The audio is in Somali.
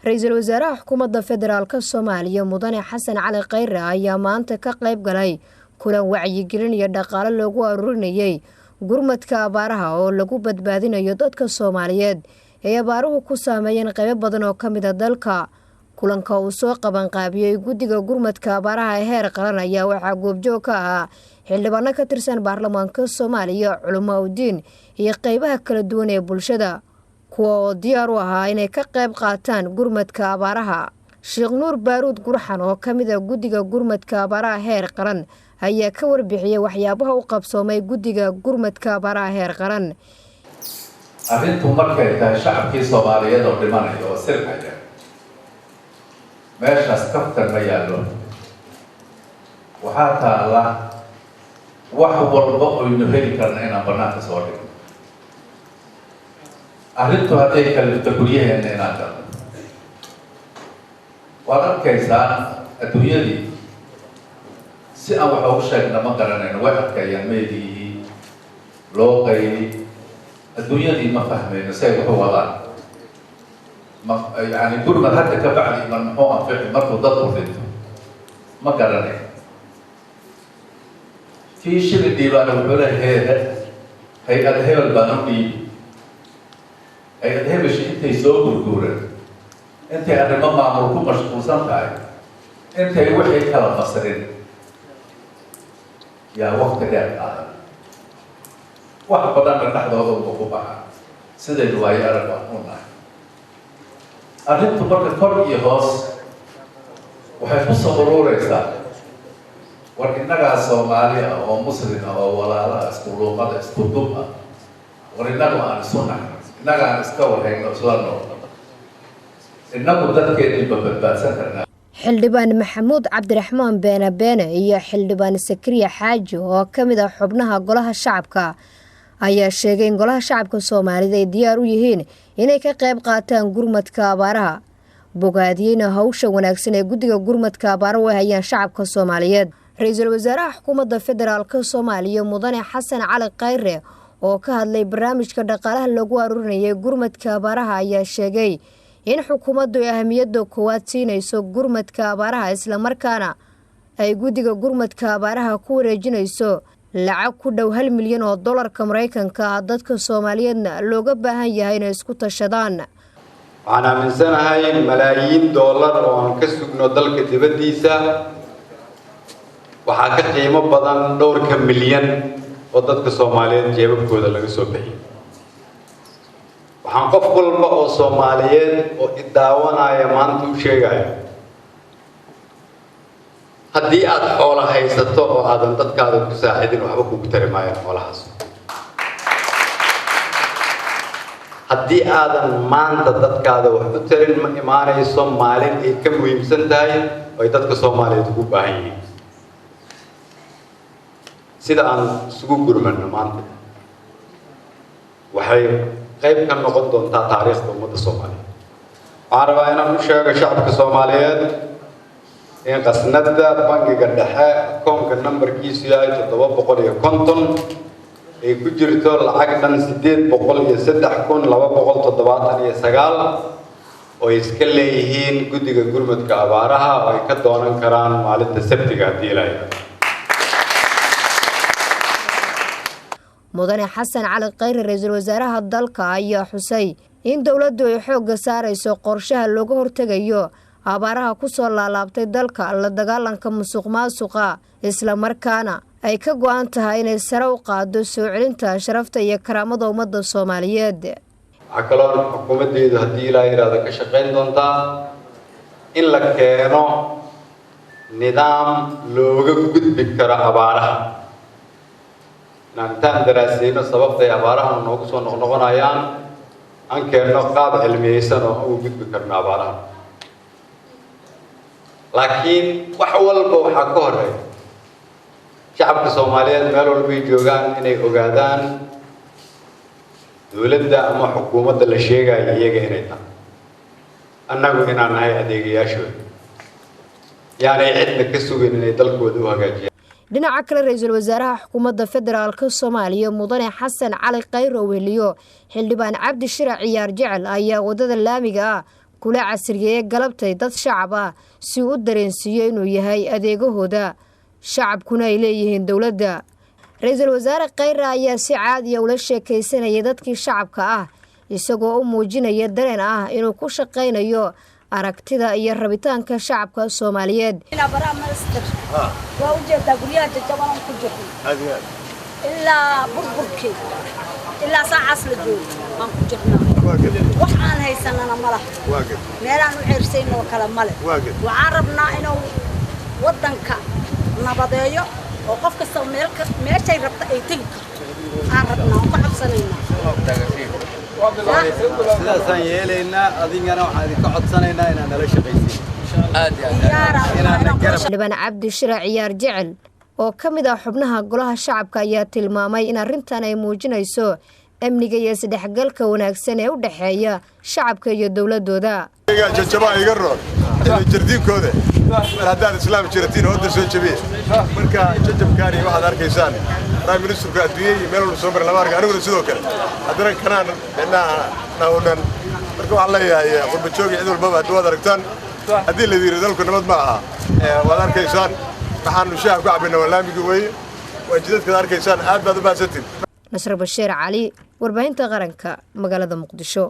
Ra-iisul wasaaraha xukuumadda federaalka Soomaaliya, Mudane Xasan Cali Khayre, ayaa maanta ka qayb galay kulan wacyigelin iyo dhaqaale loogu aruurinayay gurmadka abaaraha oo lagu badbaadinayo dadka Soomaaliyeed ee abaaruhu ku saameeyeen qaybo badan oo ka mid ah dalka. Kulanka uu soo qabanqaabiyey guddiga gurmadka abaaraha ee heer qaran ayaa waxaa goobjoog ka ahaa xildhibaano ka tirsan baarlamaanka Soomaaliya, culamaa udiin iyo qeybaha kala duwan ee bulshada, kuwa oo diyaar u ahaa inay ka qayb qaataan gurmadka abaaraha. Sheekh Nuur Baaruud Gurxan oo ka mid ah guddiga gurmadka abaaraha heer qaran ayaa ka warbixiyey waxyaabaha u qabsoomay guddiga gurmadka abaaraha heer qaran. Arrintu markay tahay shacabkii Soomaaliyeed oo dhimanaya oo sirkaya, meeshaas kaftan ma yaallo. Waxaa taalla wax walba oynu heli karna inaan banaanka soo dhigno. Arrintu hadday kalifto guryaheenna inaan galno, waad arkaysaan adduunyadii si aan wax ugu sheegna ma garanayno. Way adkeeyaan meediyihii loo qayli, adduunyadii ma fahmayno si ay wax u wadaan. Ma yani gurmad hadda ka bacdi man muxuu anfici markuu dadku dhinto? Ma garanayn. Kii shili dhiibaana wuxuu leeyahay hay-ad hebel baan u dhiibi. Hay-ad hebeshi intay soo gurguuran, intay arrimo maamul ku mashquulsan tahay, intay wixii kala fasirin, yaa wakti dheer qaadan, wax badanna dhexdooda unba ku baxa. Sidaynu waayo arag waan u nahay. Arrintu marka kor iyo hoos waxay ku soo urureysaa: war innagaa Soomaali ah oo Muslim ah oo walaalo ah, isku luuqada, isku dub ah, war innagu aan isu naxno, innaga aan iska warhayno, isla nool, innagu dadkeennii ba badbaadsan karnaa. Xildhibaan Maxamuud Cabdiraxmaan Beene Beene iyo Xildhibaan Sakariya Xaaji oo ka mid ah xubnaha Golaha Shacabka ayaa sheegay in Golaha Shacabka Soomaalida ay diyaar u yihiin inay ka qayb qaataan gurmadka abaaraha, bogaadiyeyna hawsha wanaagsan ee guddiga gurmadka abaaraha u hayaan shacabka Soomaaliyeed. Ra-iisul wasaaraha xukuumadda federaalka Soomaaliya, Mudane Xasan Cali Khayre, oo ka hadlay barnaamijka dhaqaalaha lagu aruurinayay gurmadka abaaraha ayaa sheegay in xukuumaddu ay ahamiyadda koowaad siinayso gurmadka abaaraha, islamarkaana ay guddiga gurmadka abaaraha ku wareejinayso lacag ku dhow 1 milyan oo dollarka Maraykanka ah, dadka Soomaaliyeedna looga baahan yahay inay isku tashadaan. Waxaan aaminsanahay malaayiin dollar oo aan ka sugno dalka dibaddiisa waxaa ka qiimo badan dhowrka milyan oo dadka Soomaaliyeed jeebabkooda laga soo bixiyay. Waxaan qof walba oo Soomaaliyeed oo idaawanaya maanta u sheegaya: haddii aada xoola haysato oo aadan dadkaada ku saacidin, waxba kugu tari maayaan xoolahaas. Haddii aadan maanta dadkaada wax u tarin, ma imaanayso maalin ay ka muhiimsan tahay oo ay dadka Soomaaliyeed ugu baahan yihiin. Sida aan isugu gurmanno maanta waxay qayb ka noqon doontaa taariikhda ummadda Soomaaliyeed. Waxaan rabaa inaan u sheego shacabka Soomaaliyeed in qasnadda Bangiga Dhexe, akoonka nambarkiisu yahay 750, ay ku jirto lacag dhan 803,279 oo ay iska leeyihiin guddiga gurmadka abaaraha, oo ay ka doonan karaan maalinta Sabtiga haddii Ilaahay. Mudane Xasan Cali Khayre, ra-iisul wasaaraha dalka, ayaa xusay in dowladdu ay xoogga saarayso qorshaha looga hortegayo abaaraha ku soo laalaabtay dalka, la dagaalanka musuq maasuqa, islamarkaana ay ka go-an tahay inay sare u qaado soo celinta sharafta iyo karaamada ummadda Soomaaliyeed. Waxaa kaloo xukuumaddeedu, haddii Ilaa yidhaahdo, ka shaqayn doontaa in la keeno nidaam looga gudbi karo abaaraha, inaan intaan daraaseyno sababtay abaarahan noogu soo noqnoqonayaan, aan keenno qaab cilmiyeysan oo uga gudbi karno abaarahan. Laakiin wax walba waxaa ka horeeya shacabka Soomaaliyeed meel walbay joogaan inay ogaadaan dowladda ama xukuumadda la sheegayo iyaga inay tahay, annagu inaan nahay adeegayaashooda, yaanay cidna ka sugin inay dalkooda u hagaajiyaan. Dhinaca kale, ra-iisul wasaaraha xukuumadda federaalka Soomaaliya, Mudane Xasan Cali Khayre, weheliyo Xildhibaan Cabdi Shirac Ciyaar Jecel, ayaa wadada laamiga ah kula casriyeeyey galabtay dad shacab ah si uu u dareensiiyo inuu yahay adeegahooda, shacabkuna ay leeyihiin dowladda. Ra-iisul Wasaare Kheyre ayaa si caadiya ula sheekaysanayay dadkii shacabka ah, isagoo u muujinaya dareen ah inuu ku shaqaynayo aragtida iyo rabitaanka shacabka Soomaaliyeed. Waa ujeedaa guryaha jajabanaan ku jirno, ilaa burburkii ilaa saacaas la joogo aan ku jirnaa. Wax aan haysanana ma laha, meelaan u ceersaynoo kale male. Waxaan rabnaa inuu waddanka nabadeeyo oo qof kastaba meeshay rabta ay tegi karto aan rabnaa, aan ka codsanaynaa. Sidaasaan yeelaynaa. Adigana waxaan idinka codsanaynaa inaad nala shaqaysiin. Xildhibaan Cabdi Shira Ciyaar Jecel oo ka mid ah xubnaha golaha shacabka ayaa tilmaamay in arrintan ay muujinayso amniga iyo isdhexgalka wanaagsan ee u dhexeeya shacabka iyo dowladooda. Jajabaa iga roon jardiinkooda mar haddaad islaam jiratiin hooda soo jabiye. Marka jajabkaani waxaad arkaysaan, prime ministerku adduunya iyo meel walba soo maray lama arka, aniguna sidoo kale haddana kanaan micnaha nahunan. Marka waxaan leeyahay qurba joogi cid walbaba, hadda waad aragtaan, haddii la yidhi dalku nabad ma aha, waad arkaysaan. Waxaanu shaaha ku cabayna waa laamigii weeye, waa jidadkaad arkaysaan. Aad baad u mahadsantiin. Nasr Bashiir Cali, Warbaahinta Qaranka, magaalada Muqdisho.